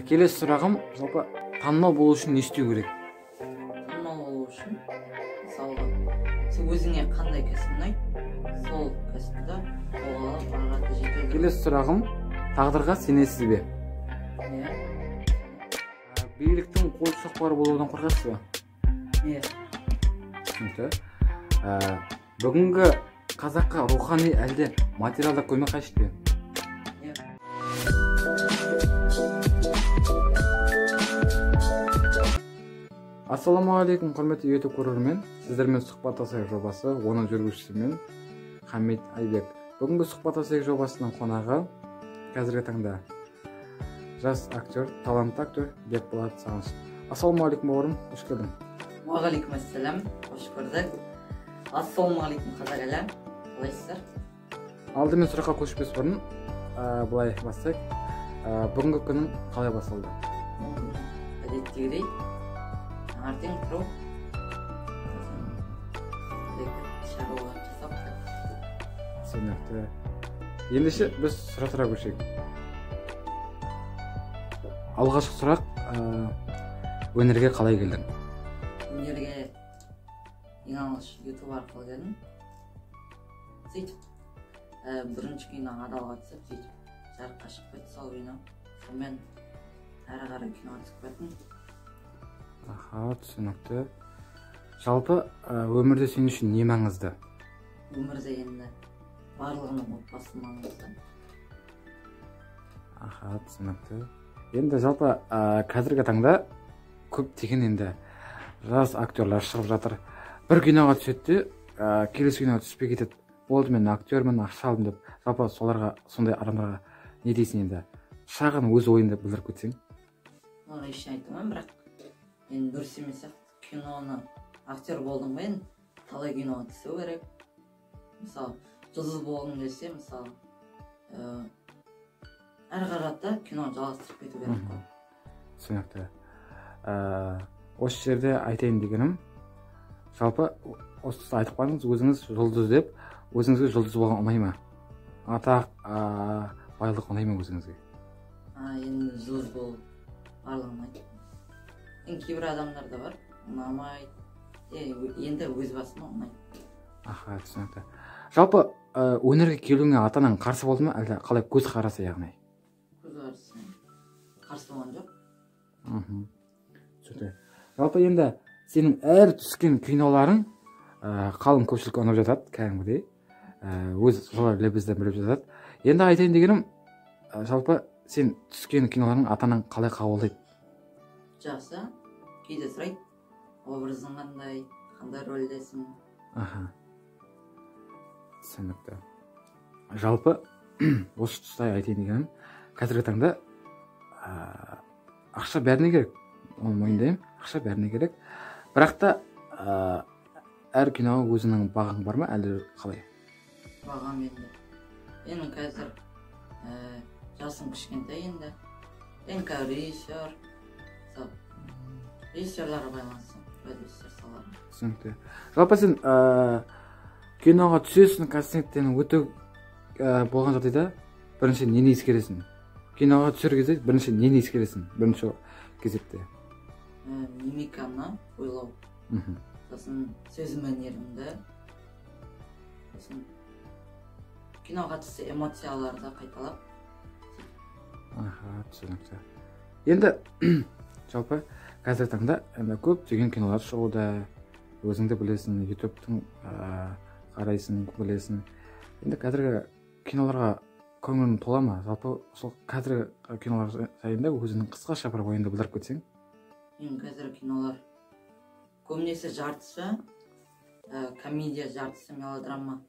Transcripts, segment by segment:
Келесі сұрағым, жалпы танымал болу үшін не істеу керек? Танымал болу үшін, мысалға, сен өзіңе қандай кәсіп ұнайды, сол кәсіпті қолға алып, ары қарата жетілдіру. Келесі сұрағым, тағдырға сенесіз бе? Иә. Биліктің қол соқпары болудан қорқасыз ба? Иә. Түсінікті. Бүгінгі қазаққа рухани әлде материалдық көмек қажет пе? Иә. Ассалаумағалейкум, құрметті YouTube көрермен. Сіздермен сұхбаттасайық жобасы, оның жүргізушісі мен Хамит Айбек. Бүгінгі сұхбаттасайық жобасының қонағы қазіргі таңда жас актер, талантты актер Бекболат Сағыныш. Ассалаумағалейкум, бауырым, қош келдің. Уағалейкум ассалам, қош көрдік. Ассалаумағалейкум, қазақ елі, қалайсыздар? Алдымен сұраққа көшпес бұрын, былай бастайық. Бүгінгі күнің қалай басталды? Әдеттегідей таңертең тұру, сосын шаруалар жасап. Түсінікті. Ендеше біз сұрақтарға көшейік. Алғашқы сұрақ, өнерге қалай келдің? Өнерге ең алғаш YouTube арқылы келдім. Сөйтіп, бірінші кино адалға түсіп, сөйтіп жарыққа шығып кетті сол кино. Сонымен әрі қарай киноға түсіп кеттім. Аха, түсінікті. Жалпы, өмірде сен үшін не маңызды? Өмірде енді барлығының отбасы маңызды. Аха, түсінікті. Енді жалпы, қазіргі таңда көптеген енді жас актерлар шығып жатыр. Бір киноға түседі де, келесі киноға түспей кетеді. Болды, мен актермін, ақша алдым деп. Жалпы соларға, сондай адамдарға не дейсің енді? Шағын өз ойыңды білдіріп кетсең. Оны ештеңе айта алмаймын, бірақ енді дұрыс емес сияқты. Киноны актер болдың ба енді талай киноға түсу керек. Мысалы, жұлдыз болғың келсе, мысалы, әрі қарата киноны жалғастырып кету керек қой. Түсінікті. Осы жерде айтайын дегенім, жалпы осы тұста айтып қалдыңыз, өзіңіз жұлдыз деп, өзіңізге жұлдыз болған ұнай ма? Атақ, байлық ұнай ма өзіңізге? Енді жұлдыз болу барлығы ұнайды. Енді кейбір адамдар да бар, ұнамайды. Енді өз басыма ұнайды. Аха, түсінікті. Жалпы, өнерге келуіңе ата-анаң қарсы болды ма, әлде қалай көзқарасы яғни? Көзқарасы қарсы болған жоқ. Түсінікті. Жалпы енді сенің әр түскен киноларың, қалың көпшілікке ұнап жатады, кәдімгідей. Өз солар лебізден біліп жатады. Енді айтайын дегенім, жалпы сен түскен киноларың ата-анаң қалай қабылдайды? Жақсы, кейде сұрайды, образың қандай, қандай рөлдесің? Аха, түсінікті. Жалпы осы тұста айтайын дегенім, қазіргі таңда ақша бәріне керек, оны мойындаймын, ақша бәріне керек. Бірақ та әр киноға өзіңнің бағаң бар ма, әлде қалай? Бағам енді. Менің қазір жасым кішкентай енді. Енді қазір режиссер, режиссерларға байланысты, продюсер салалары. Түсінікті. Жалпы сен киноға түсесің, кастингтен өту болған жағдайда бірінші нені ескересің? Киноға түсер кезде бірінші нені ескересің? Бірінші кезекте. Мимиканы ойлау. Сосын сөз мәнерімді, сосын киноға түссе эмоцияларды қайталап. Аха, түсінікті. Енді жалпы қазіргі таңда енді көптеген кинолар шығуда, өзің де білесің, YouTube-тың қарайсың, білесің. Енді қазіргі киноларға көңілің тола ма? Жалпы сол қазіргі кинолар жайында өзіңнің қысқаша бір ойыңды білдіріп кетсең. Енді қазіргі кинолар көбінесе жартысы комедия, жартысы мелодрама.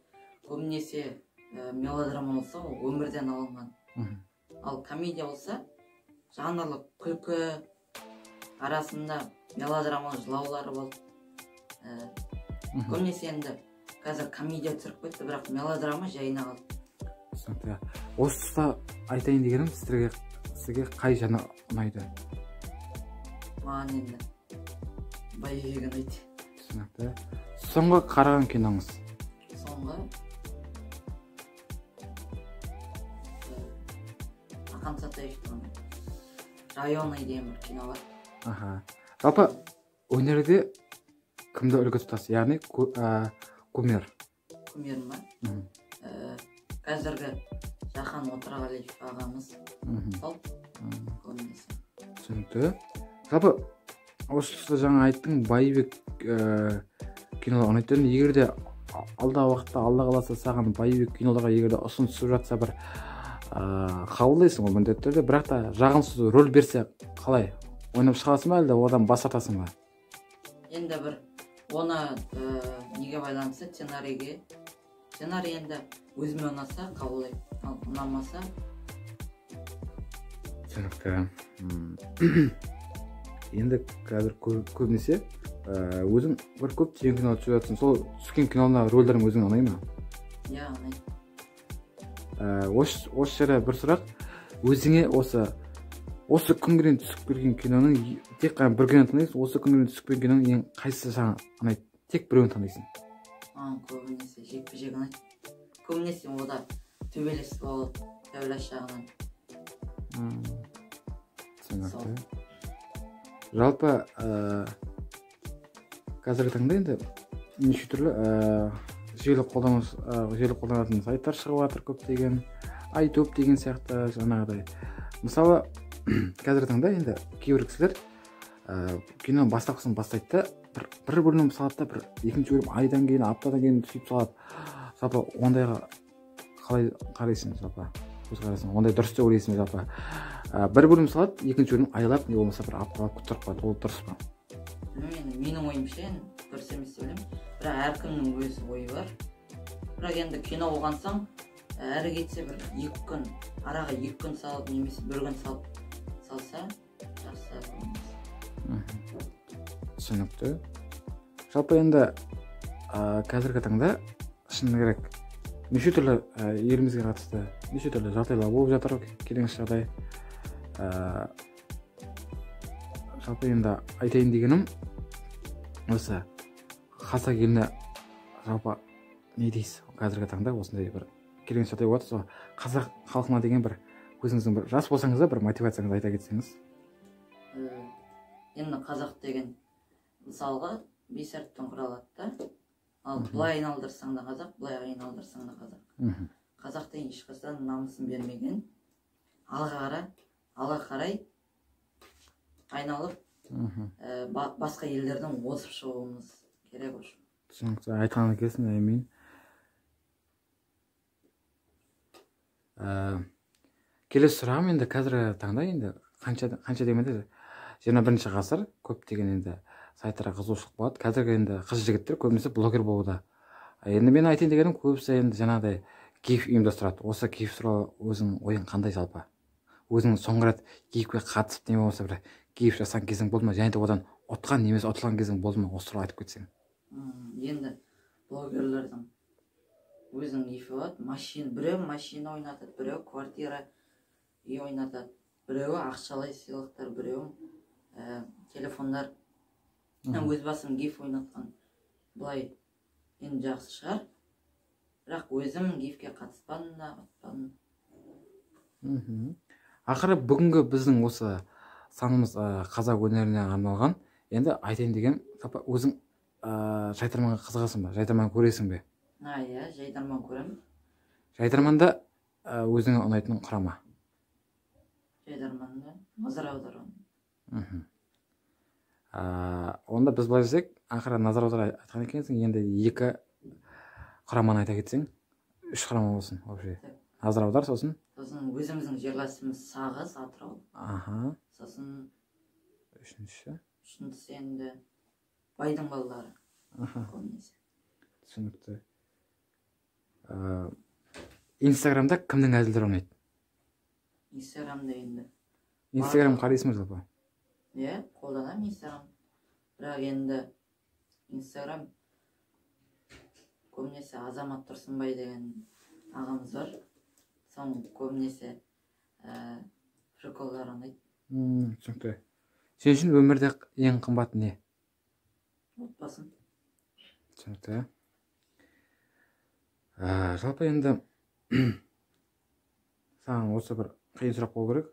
Көбінесе мелодрама болса, ол өмірден алынған. Ал комедия болса, жанрлық күлкі арасында мелодрама жылаулары болды. Көбінесе енді қазір комедия түсіріп кетті, бірақ мелодрама жайына қалды. Түсінікті. Осы тұста айтайын дегенім, сізге қай жанр ұнайды? Маған енді боевик ұнайды. Түсінікті. Соңғы қараған киноңыз? Соңғы Ақан Сатаевтың. Районный деген бір кино бар. Аха. Жалпы өнерде кімді үлгі тұтасыз? Яғни кумир. Кумирім ба? Қазіргі Жахан Отырғалиев ағамыз. Сол көбінесе. Түсінікті. Жалпы осы тұста жаңа айттың, боевик кинолар ұнайды дедің. Егер де алдағы уақытта, Алла қаласа, саған боевик киноларға егер де ұсыныс түсіп жатса, бір қабылдайсың ғой міндетті түрде, бірақ та жағымсыз рөл берсе, қалай ойнап шығасың ба, әлде одан бас тартасың ба? Енді бір оны неге байланысты, сценарийге. Сценарий енді өзіме ұнаса, қабылдаймын, ал ұнамаса. Түсінікті. Енді қазір көбінесе өзің бір көптеген кино түсіп жатырсың, сол түскен кинодағы рөлдерің өзіңе ұнай ма? Иә, ұнайды. Осы жерде бір сұрақ: өзіңе осы күнге дейін түсіп келген киноның, тек қана бір кино таңдайсың, осы күнге дейін түсіп келген киноның ең қайсысы саған ұнайды? Тек біреуін таңдайсың. Маған көбінесе жекпе жек ұнайды, көбінесе ода төбелес болады, төбелес жағынан. Түсінікті. Жалпы қазіргі таңда енді неше түрлі желі қолданатын сайттар шығып жатыр, көптеген iTube деген сияқты жаңағыдай. Мысалы, қазіргі таңда енді кейбір кісілер киноның бастапқысын бастайды да, бір бөлімін салады да, бір екінші бөлім айдан кейін, аптадан кейін сөйтіп салады. Жалпы ондайға қалай қарайсың, жалпы көзқарасың, ондай дұрыс деп ойлайсың ба? Жалпы бір бөлім салады, екінші бөлім айлап не болмаса бір апталап күттіріп қояды, ол дұрыс па? Білмеймін енді, менің ойымша, енді дұрыс емес деп ойлаймын, бірақ әркімнің өз ойы бар. Бірақ енді кино болған соң, әрі кетсе бір 2 күн араға, 2 күн салып немесе бір күн салып салса, жақсы. Түсінікті. Жалпы енді қазіргі таңда, шыны керек, неше түрлі елімізге қатысты неше түрлі жағдайлар болып жатыр, келеңсіз жағдай. Жалпы енді айтайын дегенім, осы қазақ еліне жалпы не дейсіз? Қазіргі таңда осындай бір келеңсіз жағдай болып жатыр, сол қазақ халқына деген бір өзіңіздің бір жас болсаңыз да, бір мотивацияңызды айта кетсеңіз. Енді қазақ деген, мысалға, бес әріптен құралады да, ал былай айналдырсаң да қазақ, былай айналдырсаң да қазақ. Қазақ деген ешқашан намысын бермеген, алға қарай айналып, басқа елдерден озып шығуымыз керек уже. Түсінікті, айтқаныңа келісемін, әмин. Келесі сұрағым: енді қазіргі таңда енді қанша дегенмен де 21-ғасыр, көптеген енді сайттарға қызығушылық болады. Қазіргі енді қыз жігіттер көбінесе блогер болуда. Енді мен айтайын дегенім, көбісі енді жаңағыдай гив ұйымдастырады. Осы гив туралы өзіңнің ойың қандай? Жалпы өзің соңғы рет гивке қатысып, не болмаса бір гив жасаған кезің болды ма және де одан ұтқан немесе ұтылған кезің болды ма? Осы туралы айтып кетсең. Енді блогерлердің өзінің гиві болады. Машина, біреу машина ойнатады, біреу квартира, үй ойнатады, біреуі ақшалай сыйлықтар, біреуі телефондар. Мен өз басым гив ойнатқан былай енді жақсы шығар, бірақ өзім гивке қатыспадым да, ұтпадым. Ақыры бүгінгі біздің осы санымыз қазақ өнеріне арналған. Енді айтайын деген, жалпы өзің Жайдарманға қызығасың ба, Жайдарман көресің бе? А, иә, Жайдарман көремін. Жайдарманда өзіңе ұнайтын құрама? Жайдарманда назар аударамын. Онда біз былай десек, ақыры назар аудара айтқан екенсің, енді екі құраманы айта кетсең, үш құрама болсын вообще. Назар аудар, сосын? Сосын өзіміздің жерлесіміз Сағыз, Атырау. Сосын Үшінші? Үшіншісі енді байдың балалары көбінесе. Түсінікті. Инстаграмда кімнің әзілдері ұнайды? Инстаграмда енді Инстаграм Барлығы. қарайсың ба жалпы? Иә, қолданамын Инстаграм, бірақ енді Инстаграм көбінесе Азамат Тұрсынбай деген ағамыз бар, соның көбінесе приколдары ұнайды. Түсінікті. Сен үшін өмірде ең қымбат не? Отбасым. Түсінікті. Жалпы енді саған осы бір қиын сұрақ болу керек.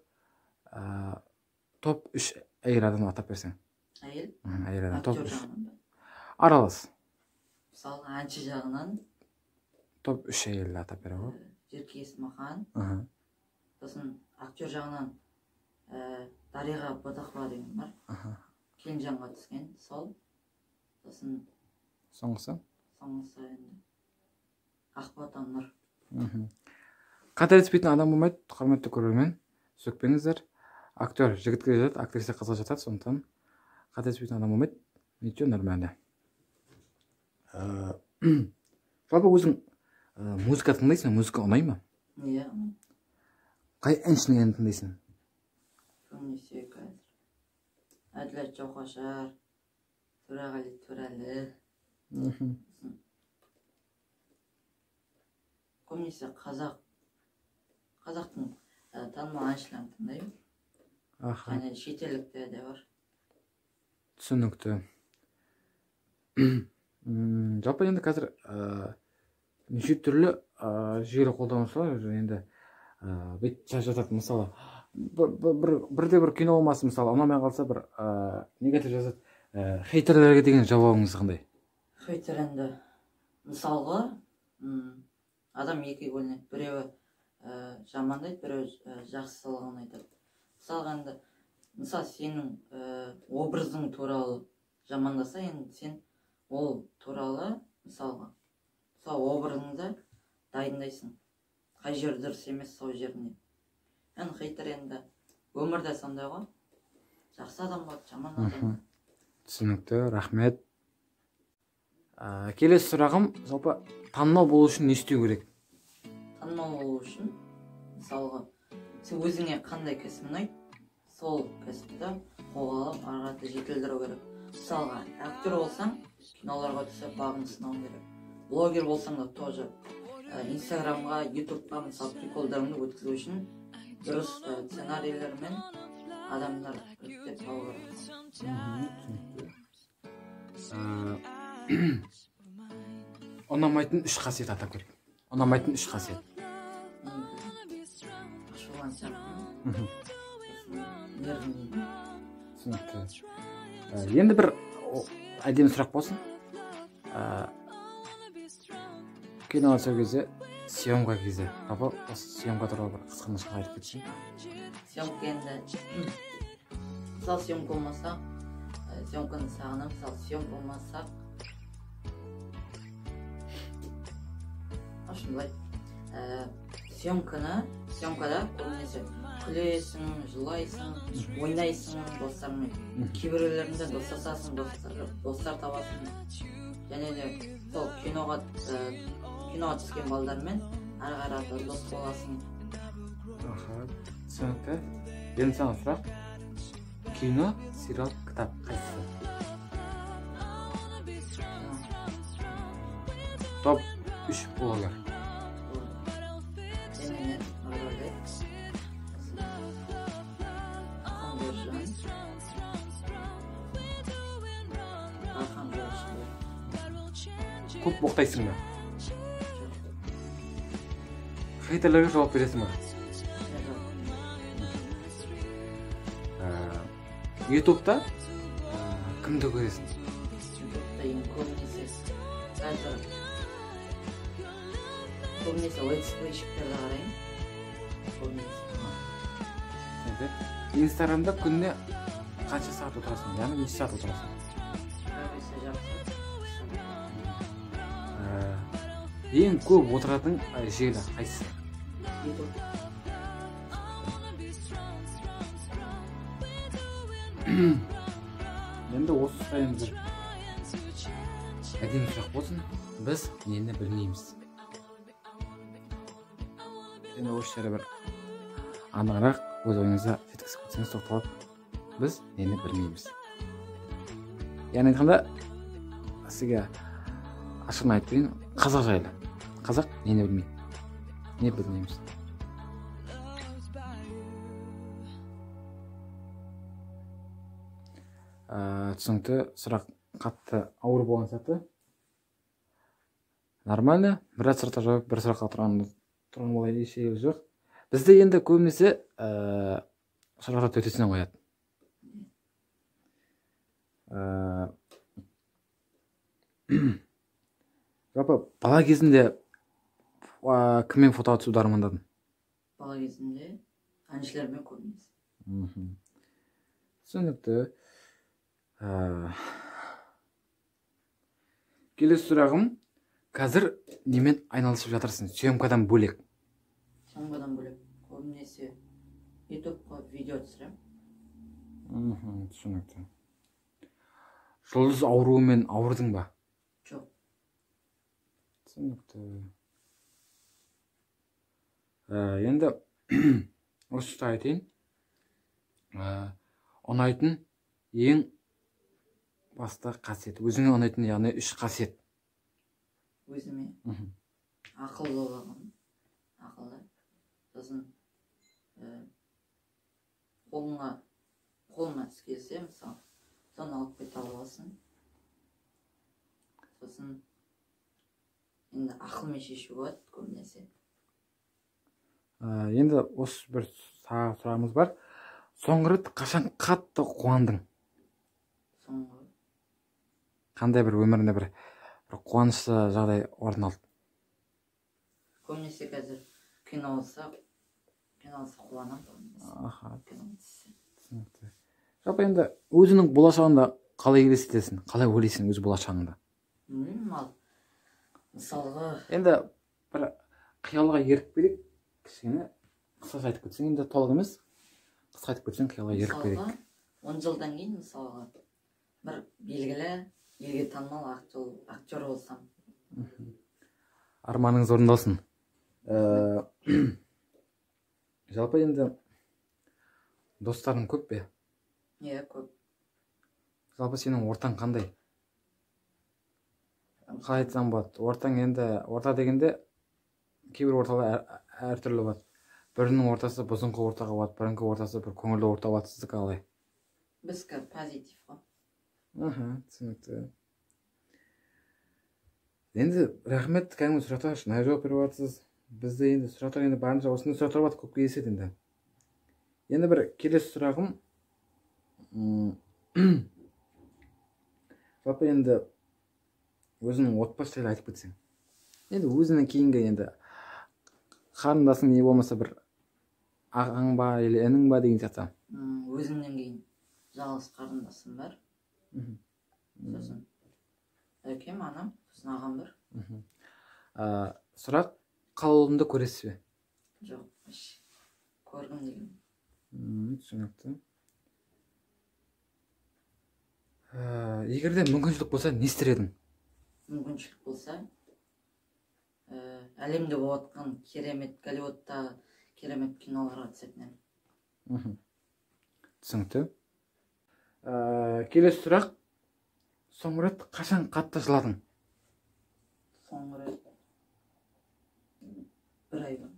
Топ 3 әйел адамды атап берсең. Әйел? Әйел адам. Топ Актер 3. жағынан ба? Аралас. Мысалы, әнші жағынан. Топ 3 әйелді атап бере ғой. Ерке Есмахан. Сосын актер жағынан Дариға Бадықова деген бар. Келінжанға түскен сол. Сосын соңғысы? Соңғысы енді Ақбота Нұр. Қателеспейтін адам болмайды, құрметті көрермен, сөкпеңіздер. Актер жігітке жатады, актриса қызға жатады, сондықтан қателеспейтін адам болмайды. Ничего, нормально. Жалпы өзің музыка тыңдайсың ба? Музыка ұнай ма? Иә. Қай әншінің әнін тыңдайсың? Көбінесе қазір Әділет Жауқашар, Төреғали Төрәлі. Көбінесе қазақтың танымал әншілерін тыңдаймын. Және шетелдікте де бар. Түсінікті. Жалпы енді қазір неше түрлі желі қолданушылар енді бүйтіп жазып жатады. Мысалы, бірде бір кино болмасын, мысалы, ұнамай қалса бір негатив жазады. Хейтерлерге деген жауабыңыз қандай? Хейтер енді мысалға, адам екіге бөлінеді. Біреуі жамандайды, біреуі жақсылығын айтады. Мысалға енді, мысалы, сенің образың туралы жамандаса, енді сен ол туралы, мысалға, сол образыңды дайындайсың. Қай жер дұрыс емес, сол жеріне. Енді хейтер енді өмірде сондай ғой. Жақсы адам болады, жаман адам. Түсінікті, рахмет. Келесі сұрағым, жалпы танымал болу үшін не істеу керек? Танымал болу үшін, мысалға, сен өзіңе қандай кәсіп ұнайды, сол кәсіпті қолға алып, ары қарата жетілдіру керек. Мысалға, актер болсаң, киноларға түсіп бағын сынау керек. Блогер болсаң да тоже Инстаграмға, Ютубқа, мысалы, приколдарыңды өткізу үшін дұрыс сценарийлермен адамдар іріктеп алу керек. Ұнамайтын үш қасиет атап көр. Ұнамайтын үш қасиет. Ашулан сияқтымын. Нервный. Түсінікті. Енді бір әдемі сұрақ болсын. Киноға түсер кезде, съемка кезде, жалпы осы съемка туралы бір қысқа нұсқа айтып кетсең. Съемка енді, мысалы, съемка болмаса, съемканы сағынамын, мысалы, съемка болмаса, в общем, былай, съемкада көбінесе күлесің, жылайсың, ойнайсың достарыңмен. Кейбіреулерінде достасасың, достар табасың. Және де сол киноға түскен балдармен ары қарата дос боласың. Түсінікті. Енді саған сұрақ. Кино, сериал, кітап қайсысы? Топ 3 блогер. Emine Nurölet, Konverjan, Darхан Жолшыбек. Көп боқтайсың ба? Хейтерлерге жауап бересің ба? Ютубта кімді көресің? Ютубта ең көбінесе қазір көбінесе летсплейщиктерді қараймын. Көбінесе. Инстаграмда күніне қанша сағат отырасың? Яғни неше сағат отырасың? Көбінесе жарты сағат. Ең көп отыратын желі қайсысы? Ютуб. Енді осы сұрақ енді бір әдемі сұрақ болсын. Біз нені білмейміз? Енді осы жерде бір анығырақ өз ойыңызды жеткізіп кетсеңіз тоқталып, біз нені білмейміз? Яғни айтқанда, сізге ашығын айтып берейін, қазақ жайлы. Қазақ нені білмейді? Не білмейміз? Түсінікті, сұрақ қатты ауыр болған сияқты. Нормально, біраз сұраққа жауап, бір сұраққа тұрған болай еш жері жоқ. Бізде енді көбінесе сұрақтар төтесінен қояды. Жалпы бала кезінде кіммен фотоға түсуді армандадың? Бала кезімде әншілермен көбінесе. Түсінікті. Келесі сұрағым, қазір немен айналысып жатырсың съемкадан бөлек? Съемкадан бөлек көбінесе ютубқа видео түсіремін. Түсінікті. Жұлдыз ауруымен ауырдың ба? Жоқ. Түсінікті. Енді осы тұста айтайын, ұнайтын ең басты қасиет, өзіңе ұнайтын, яғни үш қасиет. Өзіме ақылды болған, ақылды, сосын қолыңа іс келсе, мысалы, соны алып кете аласың, сосын енді ақылмен шешу болады көбінесе. Енді осы бір сұрағымыз бар. Соңғы рет қашан қатты қуандың? Соңғы қандай бір өмірінде бір қуанышты жағдай орын алды? Көбінесе қазір кино болса қуанамын. Аха, түсінікті. Жалпы енді өзіңнің болашағыңда қалай елестетесің, қалай ойлайсың өз болашағыңда? Білмеймін, ал мысалға енді бір қиялға ерік берейік, кішкене қысқаша айтып кетсең, енді толық емес, қысқа айтып кетсең, қиялға ерік берейік. Мысалға 10 жылдан кейін, мысалға, бір белгілі елге танымал актер болсам. Арманыңыз орындалсын. Жалпы енді достарың көп пе? Иә, көп. Жалпы сенің ортаң қандай? Қалай айтсам болады? Ортаң енді, орта дегенде кейбір орталар әртүрлі болады. Бірінің ортасы бұзыңқы ортаға болады, бірінің ортасы бір көңілді орта болады. Сіздікі қалай? Біздікі позитив қой. Аха, түсінікті. Енді рахмет, кәдімгі сұрақтарға шынайы жауап беріп жатырсыз. Бізде енді сұрақтар енді барынша осындай сұрақтар болады, көп кездеседі енді. Енді бір келесі сұрағым, жалпы енді өзіңнің отбасы жайлы айтып кетсең. Енді өзіңнен кейінгі енді қарындасың не болмаса бір ағаң ба или інің ба деген сияқты. Өзімнен кейін жалғыз қарындасым бар. Сосын әкем, анам, сосын ағам бар. Сұрақ, Қалаулымды көресіз бе? Жоқ, вообще көргім деген. Түсінікті. Егер де мүмкіншілік болса, не істер едің? Мүмкіншілік болса, әлемде болып жатқан керемет, Голливудтағы керемет киноларға түсетін едім. Түсінікті. Келесі сұрақ, соңғы рет қашан қатты жыладың? Соңғы рет бір ай бұрын.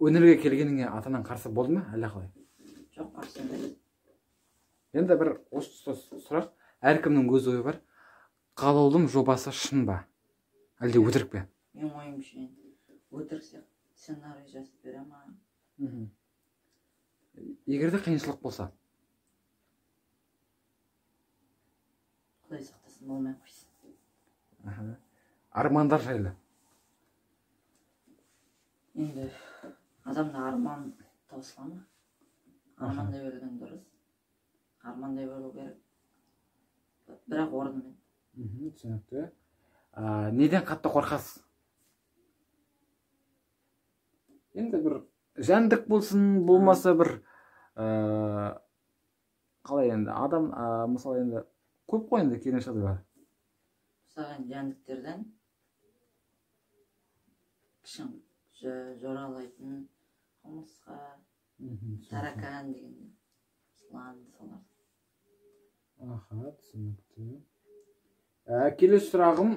Өнерге келгеніңе ата-анаң қарсы болды ма, әлде қалай? Жоқ, қарсы емес. Енді бір осы сұрақ, әркімнің өз ойы бар. Қалаулым жобасы шын ба, әлде өтірік пе? Менің ойымша өтірік сияқты. Сценарий жазып бере ма? Егер де қиыншылық болса? Құдай сақтасын, болмай қойсын. Армандар жайлы. Енді адамда арман таусыла ма? Армандай берген дұрыс. Армандай беру керек. Бірақ орнымен. Түсінікті. Неден қатты қорқасыз? Енді бір жәндік болсын, болмаса бір қалай енді адам, мысалы енді көп қой енді келген жағдайлар. Мысалға жәндіктерден кішкене жоралайтын құмырсқа, таракан дегендей, жылан, солар. Аха, түсінікті. Келесі сұрағым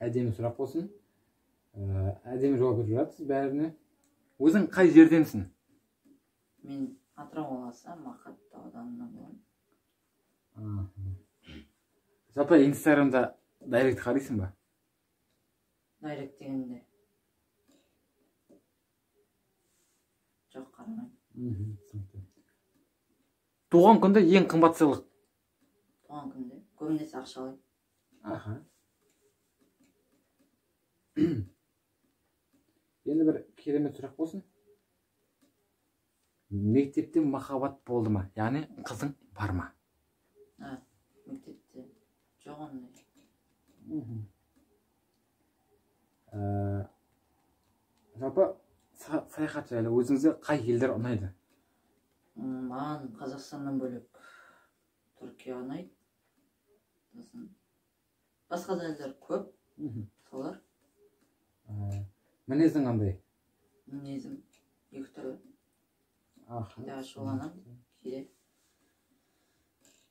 әдемі сұрақ болсын. Әдемі жауап беріп жатырсыз бәріне. Өзің қай жерденсің? Мен Атырау қаласы, Мақат ауданынан боламын. Жалпы Инстаграмда дайрект қарайсың ба? Дайрект дегенде жоқ, қарамаймын. Түсінікті. Туған күнде ең қымбат сыйлық? Туған күнде көбінесе ақшалай. Аха. Енді бір керемет сұрақ болсын. Мектепте махаббат болды ма? Яғни қызың бар ма? Мектепте жоқ ондай. Жалпы саяхат жайлы өзіңізге қай елдер ұнайды? Маған Қазақстаннан бөлек Түркия ұнайды. Сосын басқа да елдер көп. Солар. Мінезің қандай? Мінезім екі түрлі. Кейде ашуланамын, кейде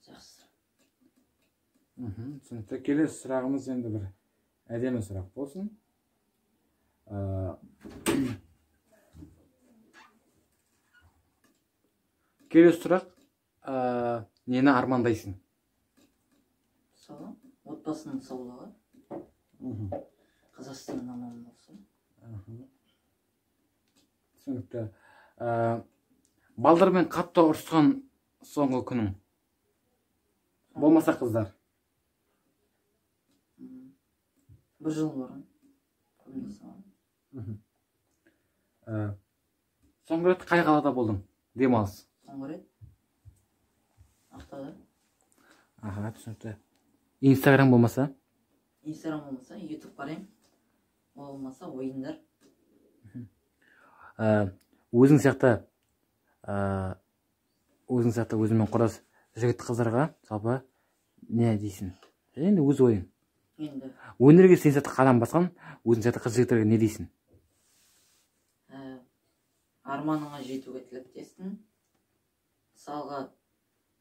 жақсы. Түсінікті. Келесі сұрағымыз енді бір әдемі сұрақ болсын. Келесі сұрақ, нені армандайсың? Сол, отбасының саулығы. Қазақстанның аман болсын. Түсінікті. Балдармен қатты ұрысқан соңғы күнің? Болмаса қыздар? Бір жыл бұрын. Көбінесе. Соңғы рет қай қалада болдың? Демалыс. Соңғы рет? Ақтауда. Аха, түсінікті. Инстаграм болмаса? Инстаграм болмаса, Ютуб қараймын. Ол болмаса, ойындар. Өзің сияқты, өзіңмен құрдас жігіт қыздарға жалпы не дейсің? Енді өз ойың. Енді. Өнерге сен сияқты қадам басқан, өзің сияқты қыз жігіттерге не дейсің? Арманыңа жетуге тілектеспін. Мысалға,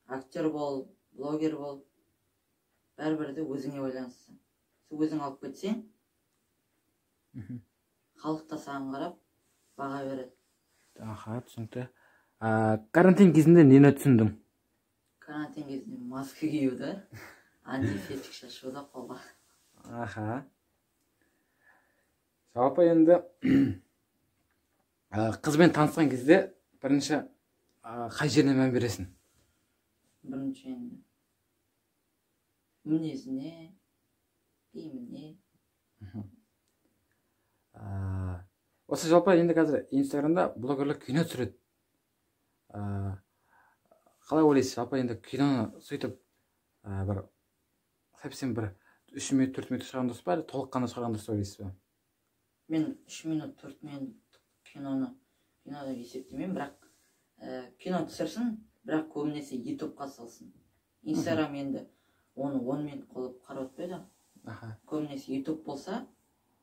актер бол, блогер бол, бәрібір де өзіңе байланысты. Сен өзің алып кетсең, халық та саған қарап баға береді. Аха, түсінікті. Карантин кезінде нені түсіндің? Карантин кезінде маска киюді, антисептик шашуды қолға. Аха. Жалпы енді, қызбен танысқан кезде бірінші, қай жеріне мән бересің? Бірінші енді мінезіне, киіміне. Осы жалпы енді қазір Инстаграмда блогерлер кино түсіреді. Қалай ойлайсыз, жалпы енді киноны сөйтіп, бір совсем бір 3 минут, 4 минут шығарған дұрыс па, әлде толыққанды шығарған дұрыс деп ойлайсыз ба? Мен 3 минут, 4 минут киноны кино деп есептемеймін, бірақ, кино түсірсін, бірақ көбінесе ютубқа салсын. Инстаграм енді оны 10 минут қылып қарап өтпейді. Көбінесе ютуб болса,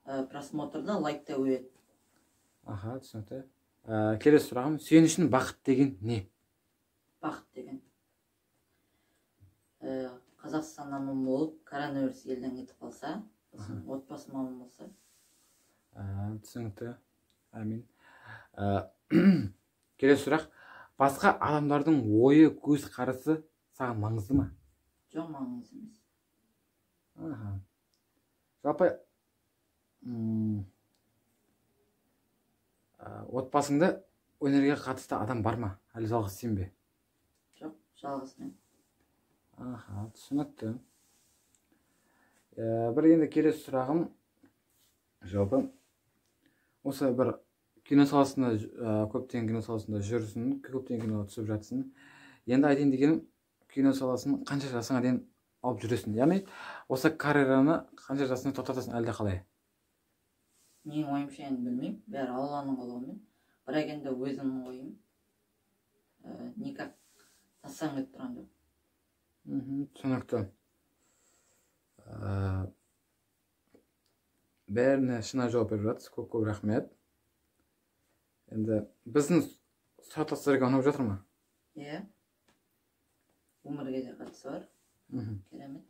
просмотрда лайк та өтеді. Аха, түсінікті. Келесі сұрағым, сен үшін бақыт деген не? Бақыт деген. Қазақстан аман болып, коронавирус елден кетіп қалса, сосын отбасым аман болса. Түсінікті. Әмин. Келесі сұрақ. Басқа адамдардың ойы, көзқарасы саған маңызды ма? Жоқ, маңызды емес. Аха. Жалпы, отбасыңда өнерге қатысты адам бар ма? Әлі жалғыз сен бе? Жоқ, жалғыз мен. Аха, түсінікті. Бір енді келесі сұрағым, жалпы осы бір кино саласында, көптеген кино саласында жүрсің, көптеген киноға түсіп жатсың. Енді айтайын дегенім, кино саласын қанша жасыңа дейін алып жүресің? Яғни осы карьераны қанша жасыңда тоқтатасың, әлде қалай? Менің ойымша енді білмеймін, бәрі Алланың қалауымен. Бірақ енді өзімнің ойым, никак тастағым келіп тұрған жоқ. Түсінікті. Бәріне шынайы жауап беріп жатсыз, көп-көп рахмет. Енді біздің сұхбаттар сіздерге ұнап жатыр ма? Иә. Өмірге де қатысы бар. Керемет.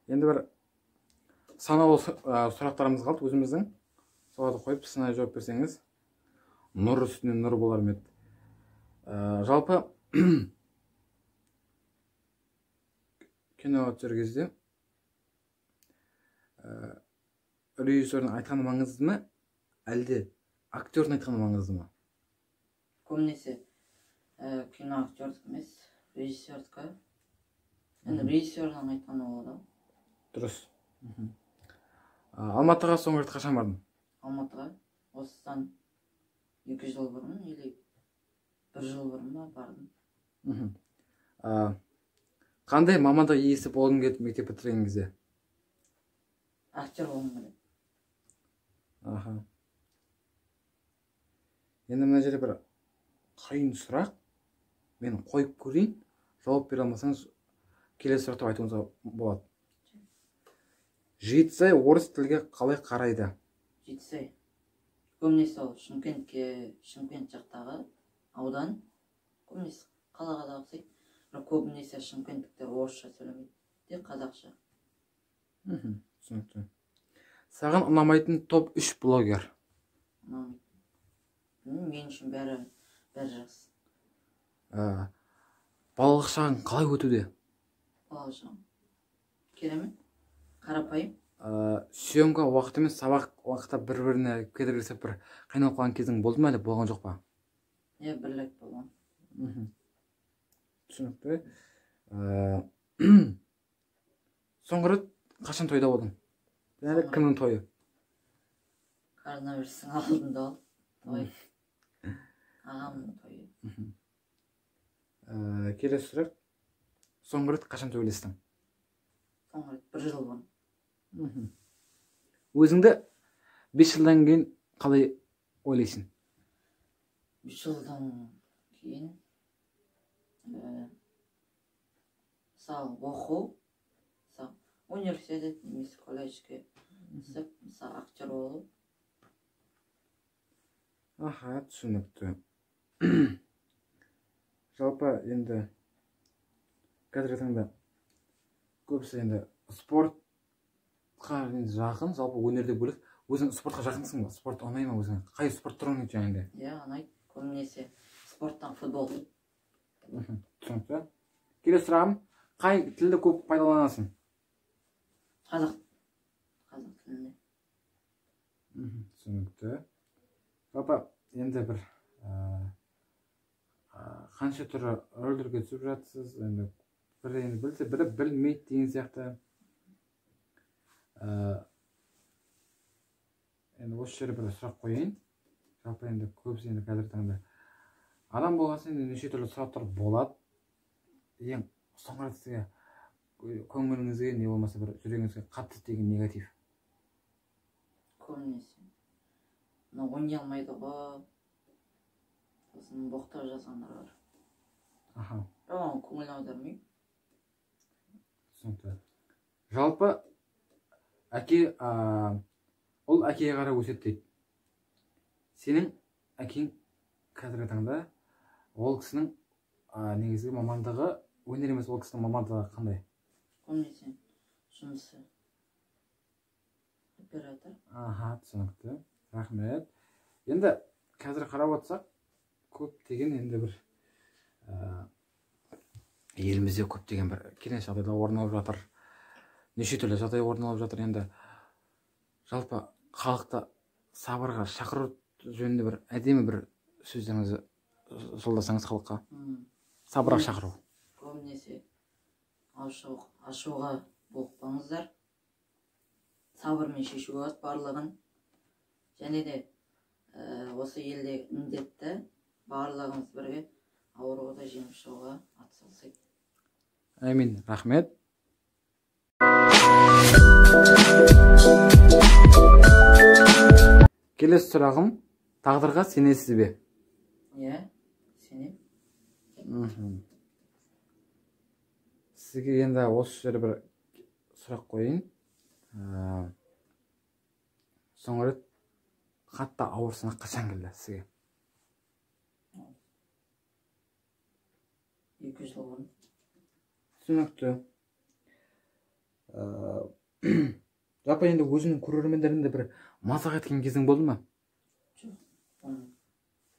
Енді бір санаулы сұрақтарымыз қалды өзіміздің. Соларды қойып сынай жауап берсеңіз, нұр үстіне нұр болар ма еді. Жалпы киноға түсер кезде, режиссердің айтқаны маңызды ма, әлде актердің айтқаны маңызды ма? Көбінесе Кино актердікі емес, режиссердікі. Енді режиссердің айтқаны болады. Дұрыс. Алматыға соңғы рет қашан бардың? Алматыға осыдан 2 жыл бұрын или 1 жыл бұрын ба бардым. Қандай мамандық иесі болғың келді мектеп бітірген кезде? Актер болғым келеді. Аха. Енді мына жерде бір қиын сұрақ. Мен қойып көрейін. Жауап бере алмасаңыз, келесі сұрақты айтуыңызға болады. Жетісай орыс тілге қалай қарайды? Жетісай. Көбінесе ол Шымкентке, Шымкент жақтағы аудан. Көбінесе қалаға да ұқсайды. Бірақ көбінесе шымкенттіктер орысша сөйлемейді, тек қазақша. Түсінікті. Саған ұнамайтын топ 3 блогер? Ұнамайтын. Білмеймін, мен үшін бәрі жақсы. Балалық шағың қалай өтуде? Балалық шағым керемет, қарапайым. Съемка уақыты мен сабақ уақыты бір-біріне кедергі жасап бір қиналып қалған кезің болды ма әлі болған жоқ па? Иә, бір рет болған. Түсінікті. Соңғы рет қашан тойда болдың? Және кімнің тойы? Коронавирустың алдында болды. Той. Ағамның тойы. Келесі сұрақ. Соңғы рет қашан төбелестің? Соңғы рет 1 жыл бұрын. Өзіңді 5 жылдан кейін қалай ойлайсың? 5 жылдан кейін, мысалы оқу, мысалы университет немесе колледжге түсіп, мысалы актер болу. Аха, түсінікті. Жалпы енді қазіргі таңда көбісі енді спортқа енді жақын, жалпы өнерде бөлек. Өзің спортқа жақынсың ба? Спорт ұнай ма өзіңе? Қай спорт түрі ұнайды және де? Иә, ұнайды. Көбінесе спорттан футбол. Түсінікті. Келесі сұрағым, қай тілді көп пайдаланасың? Қазақ. Қазақ тілінде. Түсінікті. Жалпы енді бір қанша түрлі рөлдерге түсіп жатсыз, енді бірі енді білсе, бірі білмейді деген сияқты. Енді осы жерде бір сұрақ қояйын. Жалпы енді көбісі енді қазіргі таңда адам болған соң енді неше түрлі сұрақтар болады. Ең соңғы рет сізге көңіліңізге не болмаса бір жүрегіңізге қатты тиген негатив? Көбінесе мына ойнай алмайды ғой, сосын боқтап жазғандар бар. Аха. Бірақ оған көңіл аудармаймын. Түсінікті. Жалпы әке, ұл әкеге қарап өседі дейді. Сенің әкең қазіргі таңда ол кісінің негізгі мамандығы өнер емес, ол кісінің мамандығы қандай? Көбінесе жұмысы оператор. Аха, түсінікті. Рахмет. Енді қазір қарап отырсақ, көптеген енді бір елімізде көптеген бір керемет жағдайлар орын алып жатыр. Неше түрлі жағдай орын алып жатыр. Енді жалпы халықты сабырға шақыру жөнінде бір әдемі бір сөздеріңізді жолдасаңыз халыққа. Сабырға шақыру. Көбінесе ашуға булықпаңыздар. Сабырмен шешу болады барлығын. Және де осы елде індетті барлығымыз бірге ауруды жеңіп шығуға атсалысайық. Әмин, рахмет. Келесі сұрағым, тағдырға сенесіз бе? Иә, сенемін. Сізге енді осы жерде бір сұрақ қояйын. Соңғы рет қатты ауыр сынақ қашан келді сізге? 2 жыл бұрын. Түсінікті. Жалпы енді өзіңнің көрермендеріңді бір мазақ еткен кезің болды ма? Жоқ, болмады.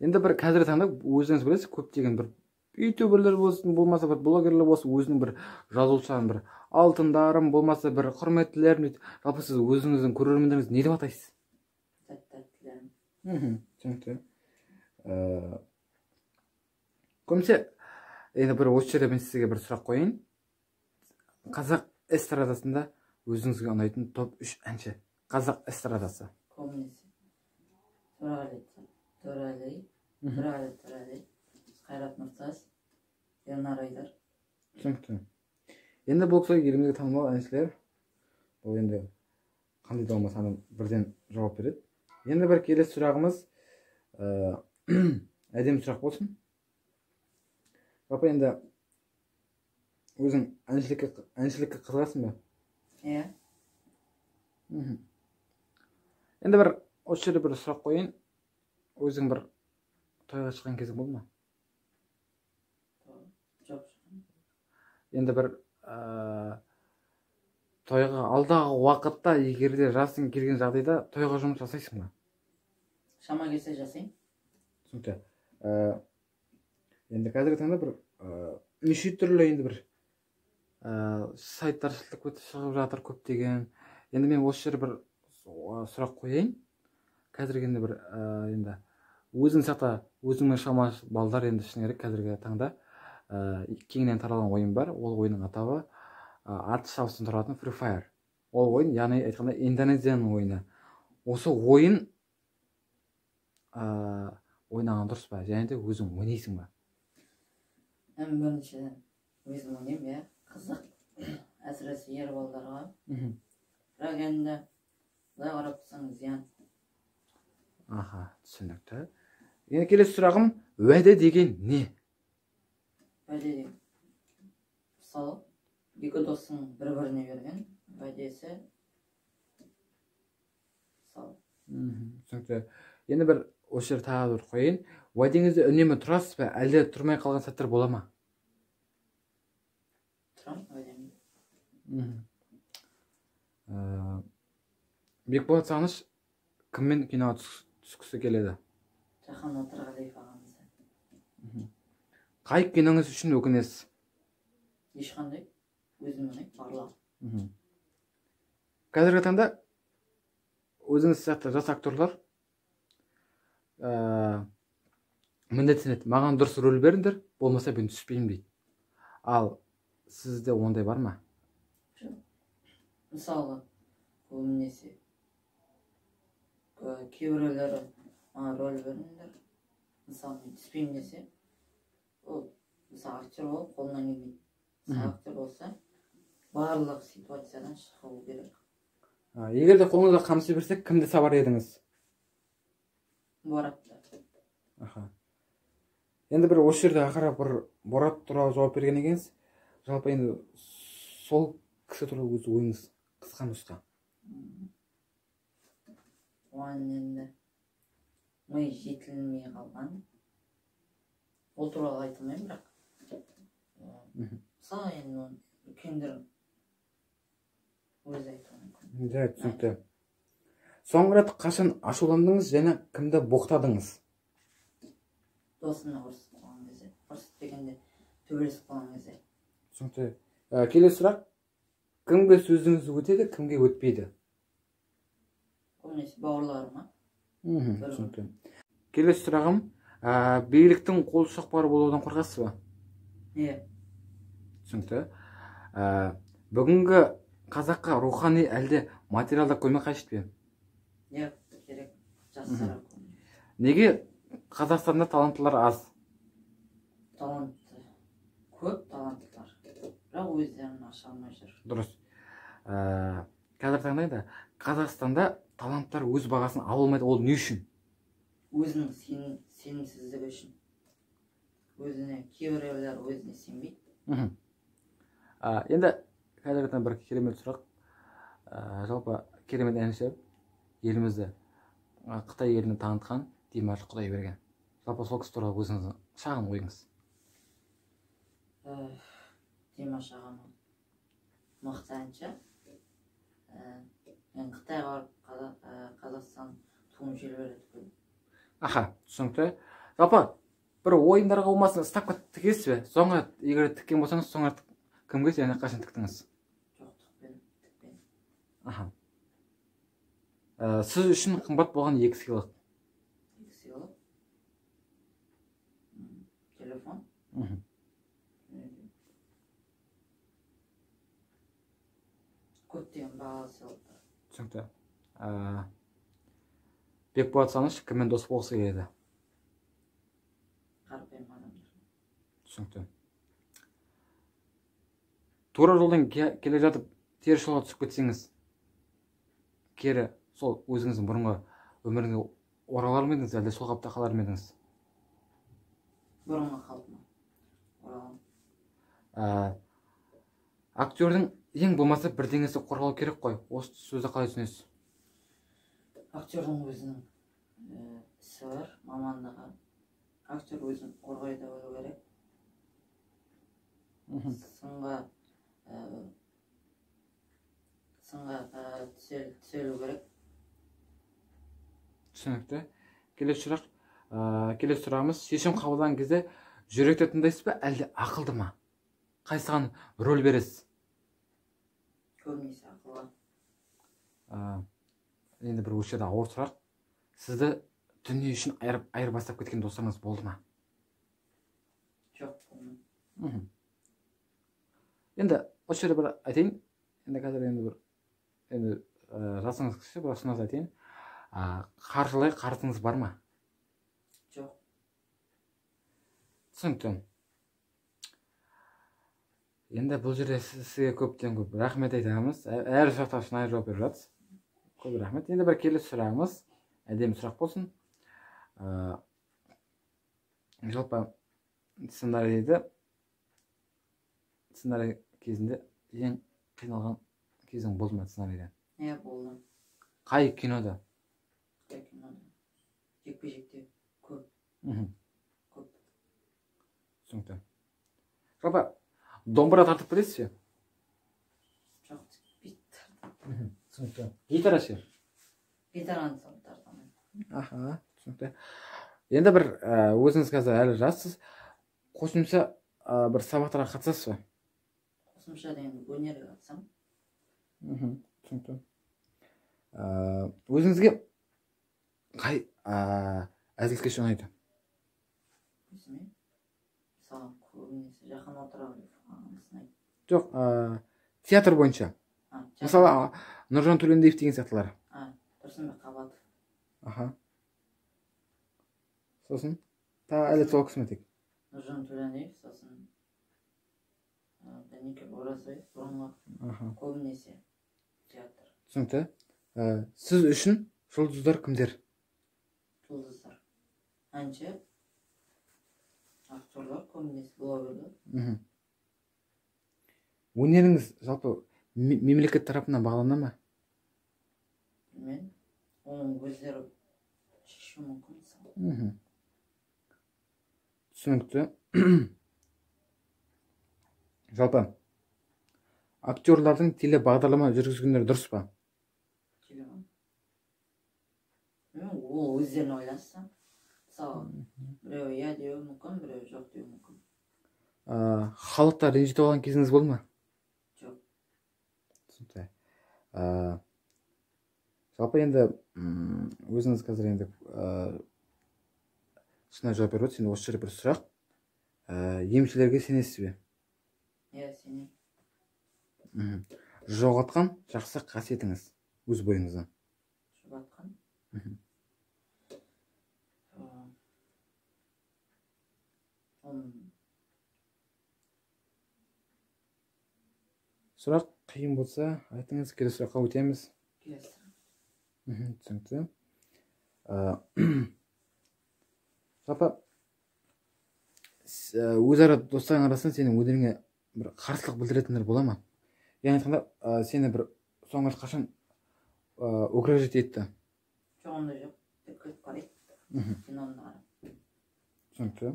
Енді бір қазіргі таңда өзіңіз білесіз, көптеген бір ютуберлер болсын, болмаса бір блогерлер болсын, өзінің бір жазушыларын бір алтындарым, болмаса бір құрметтілерім дейді. Жалпы сіз өзіңіздің көрермендеріңізді не деп атайсыз? Тәттілерім. Түсінікті. Көбінесе енді бір осы жерде мен сізге бір сұрақ қояйын. Қазақ эстрадасында өзіңізге ұнайтын топ 3 әнші. Қазақ эстрадасы. Көбінесе Төреғали Төреәли, Төреғали Төреәли, Қайрат Нұртас, Ернар Айдар. Түсінікті. Енді бұл кісі елімізге танымал әншілер. Бұл енді қандай да болмаса адам бірден жауап береді. Енді бір келесі сұрағымыз әдемі сұрақ болсын. Жалпы енді өзің әншілікке қызығасың ба? Иә. Енді бір осы жерде бір сұрақ қояйын. Өзің бір тойға шыққан кезің болды ма? Жоқ. Енді бір тойға алдағы уақытта, егер де жасың келген жағдайда, тойға жұмыс жасайсың ба? Шама келсе, жасаймын. Түсінікті. Енді қазіргі таңда бір неше түрлі енді бір сайттар шығып жатыр көптеген. Енді мен осы жерде бір сұрақ қояйын. Қазіргі енді бір енді өзің сияқты, өзіңмен шамалас балдар, енді шыны керек, қазіргі таңда кеңінен таралған ойын бар. Ол ойынның атауы ат шабыстан тұратын Free Fire. Ол ойын, яғни айтқанда, Индонезияның ойыны. Осы ойын ойнаған дұрыс па және де өзің ойнайсың ба? Мен біріншіден өзім ойнаймын, иә, қызық, әсіресе ер балдарға. Бірақ енді былай қарап тұрсаң, зиян. Аха, түсінікті. Енді келесі сұрағым: уәде деген не? Уәде деген, мысалы, екі достың бір біріне берген уәдесі, мысалы. Түсінікті. Енді бір осы жерде тағы бір қояйын: уәдеңізде үнемі тұрасыз ба, әлде тұрмай қалған сәттер бола ма? Тұрамын уәдемде. Бекболат Сағыныш кіммен киноға түскісі келеді? Жахан Отырғалиев ағамыз. Қай киноңыз үшін өкінесіз? Ешқандай, өзім ұнайды барлығы. Қазіргі таңда өзіңіз сияқты жас актерлар міндеттенеді: маған дұрыс рөл беріңдер, болмаса мен түспеймін дейді. Ал сізде ондай бар ма? Жоқ. Мысалға, көбінесе кейбіреулері маған роль беріңдер, мысалы, мен түспеймін десе, ол, мысалы, актер болып қолынан келмейді. Мысалы, актер болса, барлық ситуациядан шығу керек. Егер де қолыңызға қамшы берсек, кімді сабар едіңіз? Боратты. Аха, енді бір осы жерде ақыры бір Борат туралы жауап берген екенсіз. Жалпы енді сол кісі туралы өз ойыңыз, қысқа нұсқа. Оған енді ми жетілмей қалған, ол туралы айта алмаймын, бірақ мысалы, енді оны үлкендер өзі айтуы мүмкін. Жарайды, түсінікті. Соңғы рет қашан ашуландыңыз және кімді боқтадыңыз? Досыммен ұрысып қалған кезде, ұрысып дегенде, төбелесіп қалған кезде. Түсінікті. Келесі сұрақ: кімге сөзіңіз өтеді, кімге өтпейді? Көбінесе бауырларыма. Түсінікті. Келесі сұрағым: биліктің қол шоқпары болудан қорқасыз ба? Иә. Түсінікті. Бүгінгі қазаққа рухани әлде материалдық көмек қажет пе? Иә, керек жастарға көмек. Неге Қазақстанда таланттылар аз? Талантты көп, таланттылар, бірақ өздерін аша алмай жүр. Дұрыс. Қазіргі таңда енді Қазақстанда таланттар өз бағасын ала алмайды, ол не үшін? Өзінің сенімсіздігі үшін. Өзіне кейбіреулер өзіне сенбейді. Енді қазіргі таңда бір керемет сұрақ. Жалпы керемет әнші, елімізді Қытай еліне танытқан Димаш Құдайберген, жалпы сол кісі туралы өзіңіздің шағын ойыңыз. Димаш ағам мықты әнші. Мен Қытайға барып, Қазақстан туын желбіретіп келдім. Аха, түсінікті. Жалпы бір ойындарға болмасын ставка тігесіз бе? Соңғы егер тіккен болсаңыз, соңғы рет кімге және қашан тіктіңіз? Жоқ, тікпедім, тікпедім. Аха. Сіз үшін қымбат болған екі сыйлық? Екі сыйлық: телефон. Көптеген бағалы сыйлықтар. Түсінікті. Бекболат Саныш кіммен дос болғысы келеді? Қарапайым адамдар. Түсінікті. Тура жолдан келе жатып теріс жолға түсіп кетсеңіз, кері сол өзіңіздің бұрынғы өміріңізге оралар ма едіңіз, әлде сол қалыпта қалар ма едіңіз? Бұрынғы қалпыма ораламын. Актердің ең болмаса бірдеңесі қорғалу керек қой. Осы сөзді қалай түсінесіз? Актердің өзінің ісі бар, мамандығы. Актер өзін қорғай да білу керек. Сынға түселу керек. Түсінікті. Келесі сұрақ, келесі сұрағымыз, шешім қабылдаған кезде жүректі тыңдайсыз ба, әлде ақылды ма? Қайсыған рөл бересіз? Көбінесе ақылға. Енді бір осы жерде ауыр сұрақ. Сізді дүние үшін айырбастап кеткен достарыңыз болды ма? Жоқ, болмады. Енді осы жерде бір айтайын. Енді қазір енді бір енді жасыңыз кіші, бірақ шын айтайын. Қаржылай қарызыңыз бар ма? Жоқ. Түсінікті. Енді бұл жерде сізге көптен көп рахмет айтамыз. Әр сұраққа шынайы жауап беріп жатсыз. Көп рахмет. Енді бір келесі сұрағымыз, әдемі сұрақ болсын. Жалпы сценарий дейді. Сценарий кезінде ең қиналған кезің болды ма сценарийде? Иә, болды. Қай кинода? Қай кинода? Жекпе-жекте көп. Көп. Түсінікті. Жалпы домбыра тартып білесіз бе? Жоқ, бүйтіп тартамын. Түсінікті. Гитара ше? Гитараны тарта алмаймын. Аха, түсінікті. Енді бір өзіңіз қазір әлі жассыз, қосымша бір сабақтарға қатысасыз ба? Қосымша деген өнерге қатысамын. Түсінікті. Өзіңізге қай әзілкеш ұнайды? Өзіме? Мысалы, көбінесе Жақан Отырағалиев ағамыз ұнайды. Жоқ, театр бойынша. Мысалы, Нұржан Төлендиев деген сияқтылар. Тұрсынбек Қабатов. Аха. Сосын тағы әлі сол кісі ме тек? Нұржан Төлендиев, сосын Дәнекер Оразбаев, бұрынғы көбінесе театр. Түсінікті. Сіз үшін жұлдыздар кімдер? Жұлдыздар. Әнші, актерлар, көбінесе блогерлер. Өнеріңіз жалпы мемлекет тарапынан бағалана ма? Білмедім. Оның өздері шешуі мүмкін. Түсінікті. Жалпы актерлардың телебағдарлама жүргізгендері дұрыс па? Ол өздеріне ойланса. Мысалы, біреу иә деуі мүмкін, біреу жоқ деуі мүмкін. Халықта ренжітіп алған кезіңіз болды ма? Жоқ. Түсінікті. Жалпы енді өзіңіз қазір енді шынайы жауап беріп отырсыз. Енді осы жерде бір сұрақ. Емшілерге сенесіз бе? Иә, сенемін. Жоғалтқан жақсы қасиетіңіз өз бойыңыздан? Жоғалтқан? Сұрақ қиын болса айтыңыз, келесі сұраққа өтеміз. Келесі. Түсінікті. Жалпы өзара достарың арасында сенің өнеріңе бір қарсылық білдіретіндер бола ма? Яғни айтқанда, сені бір соңғы рет қашан угрожать етті? Жоқ, ондай жоқ. Тек күліп қарайды. Киноны қарап. Түсінікті.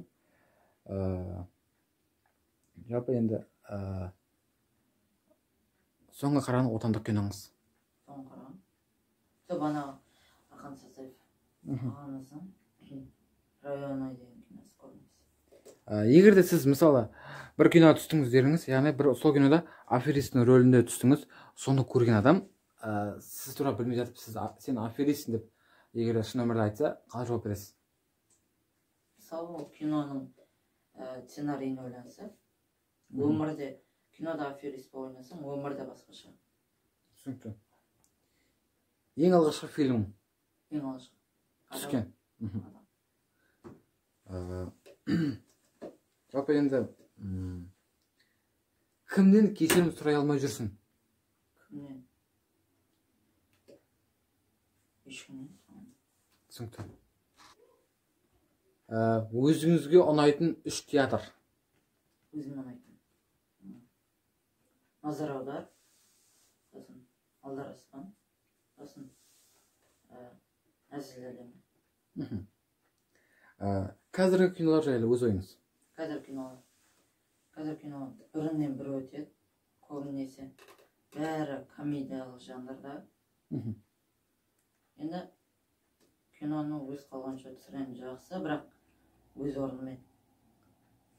Жалпы енді соңғы қараған отандық киноңыз? Соңғы қараған? Сол бағанағы Ақан Сатаев ағамыздың Районы деген киносы көбінесе. Егер де сіз мысалы бір киноға түстіңіз деріңіз, яғни бір сол кинода аферистің рөлінде түстіңіз, соны көрген адам сіз туралы білмей жатып, сен аферистсің деп егер де шын өмірде айтса, қалай жауап бересіз? Мысалы, ол киноның Сценарийін ойланса, өмірде кинода аферист болып ойнасаң, өмірде басқаша. Түсінікті. Ең алғашқы фильм? Ең алғашқы түскен. Жалпы енді кімнен кешірім сұрай алмай жүрсің? Кімнен? Ешкімнен. Түсінікті. Өзіңізге ұнайтын 3 театр? Өзіме ұнайтын Назар аудар, сосын Алдараспан, сосын Әзіл әлемі. Қазіргі кинолар жайлы өз ойыңыз? Қазіргі кинолар. Қазіргі кино бірінен бірі өтеді. Көбінесе бәрі комедиялық жанрда. Енді киноны өз қалғанша түсірген жақсы, бірақ өз орнымен.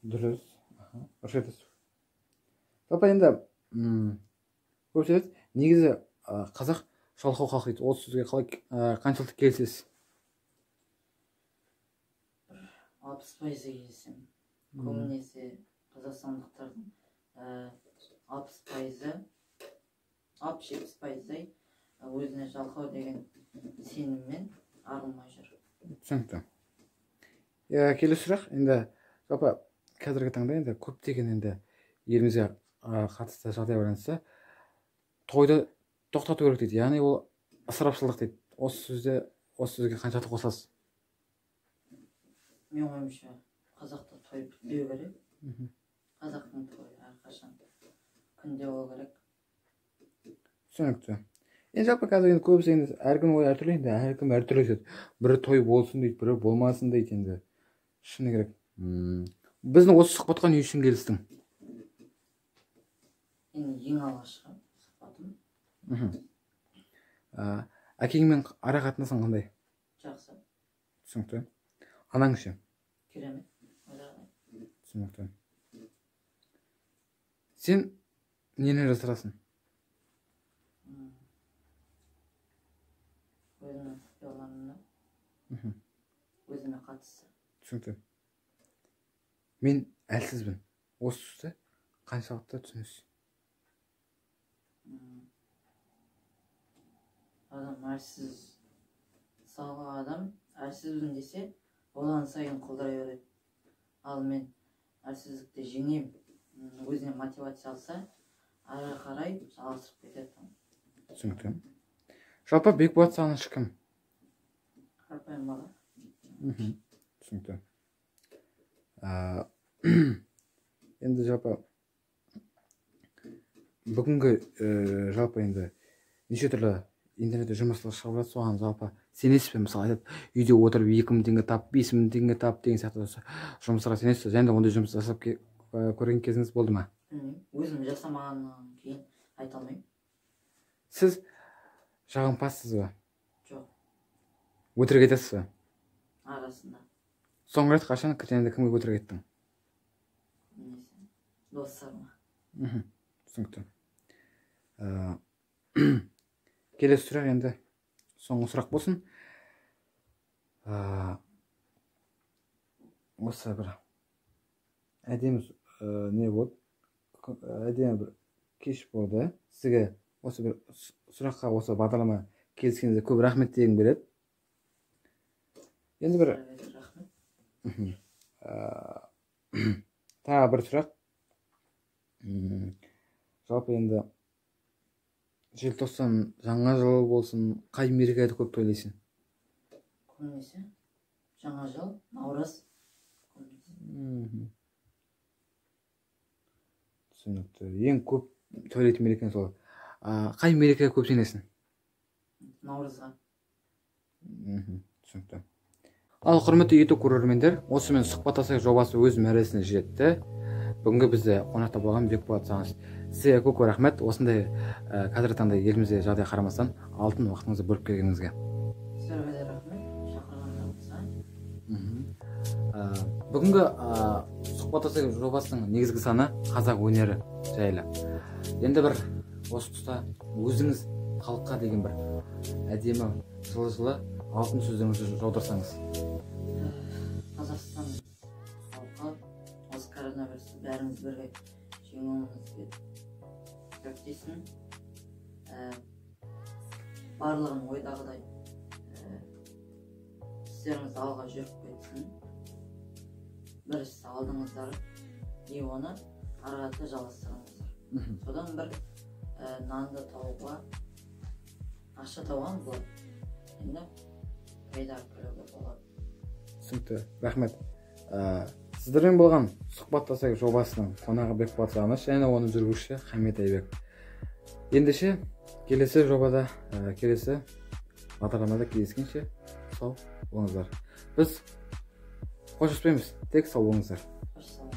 Дұрыс. Дұрыс айтасыз. Жалпы енді көп айтады, негізі қазақ жалқау халық дейді. Ол сөзге қалай қаншалықты келісесіз? 60% келісемін. Көбінесе қазақстандықтардың 60%, 60-70% өзіне жалқау деген сеніммен арылмай жүр. Түсінікті. Келесі сұрақ. Енді жалпы қазіргі таңда енді көптеген енді елімізге қатысты жағдай байланысты тойды тоқтату керек дейді. Яғни ол ысырапшылдық дейді. Осы сөзге қаншалықты қосасыз? Менің ойымша, қазақта той бітпеу керек. Қазақтың тойы әрқашан күнде болу керек. Түсінікті. Енді жалпы қазір енді көбісі енді әркім ой әртүрлі, енді әркім әртүрлі айтады. Бірі той болсын дейді, бірі болмасын дейді енді. Шыны керек. Біздің осы сұхбатқа не үшін келістің? Енді ең алғашқы сұхбатым. Әкеңмен ара қатынасың қандай? Жақсы. Түсінікті. Анаң ше? Керемет. Түсінікті. Сен нені жасырасың? Өзімнің құпияларымды. Өзіме қатысты. Түсінікті. Мен әлсізбін. Осы сөзді қаншалықты түсінесіз? Адам әлсіз, мысалға адам әлсізбін десе, одан сайын құлдырай береді. Ал мен әлсіздікті жеңем, өзіне мотивация алса, ары қарай жалғастырып кетеді. Түсінікті. Жалпы Бекболат Сағыныш кім? Қарапайым бала. Түсінікті. Енді жалпы бүгінгі жалпы енді неше түрлі интернетте жұмыстар шығып жатыр, соған жалпы сенесіз бе? Мысалы айтады, үйде отырып 2000 теңге тап, 5000 теңге тап деген сияқты жұмыстарға сенесіз бе? Және де ондай жұмыс жасап көрген кезіңіз болды ма? Білмеймін, өзім жасамағаннан кейін айта алмаймын. Сіз жағымпазсыз ба? Жоқ. Өтірік айтасыз ба? Арасында. Соңғы рет қашан және де кімге өтірік айттың? Достарыма. Түсінікті. Келесі сұрақ енді соңғы сұрақ болсын. Осы бір әдемі не болды? Әдемі бір кеш болды. Сізге осы бір сұраққа, осы бағдарлама келіскеніңізге көп рахмет дегім келеді. Енді бір рахмет. Тағы бір сұрақ. Жалпы енді желтоқсан, жаңа жыл болсын, қай мерекелерді көп тойлайсың? Көбінесе жаңа жыл, наурыз. Түсінікті. Ең көп тойлайтын мереке сол. Қай мерекеге көп сенесің? Наурызға. Түсінікті. Ал құрметті YouTube көрермендер, осымен сұхбаттасайық жобасы өз мәресіне жетті. Бүгінгі бізде қонақта болған Бекболат Сағыныш. Сізге көп көп рахмет. Осындай қазіргі таңда елімізде жағдай қарамастан алтын уақытыңызды бөліп келгеніңізге. Сіздерге де рахмет, шақырғандарыңызға. Бүгінгі сұхбаттасайық жобасының негізгі саны қазақ өнері жайлы. Енді бір осы тұста өзіңіз халыққа деген бір әдемі жылы-жылы алтын сөздеріңізді жаудырсаңыз. Қазақстан халқы бірге жеңуімізге көмектессін. Барлығын ойдағыдай істеріңіз алға жүріп кетсін. Бір істі алдыңыздар и оны ары қарата жалғастырыңыздар. Содан бір нанды табуға, ақша тауған болады, енді пайда көруге болады. Түсінікті, рахмет. Сіздермен болған сұхбаттасайық жобасының қонағы Бекболат Сағыныш және оның жүргізушісі Хамит Айбек. Ендеше келесі жобада, келесі бағдарламада кездескенше сау болыңыздар. Біз қоштаспаймыз, тек сау болыңыздар. Қош, сау болыңыздар.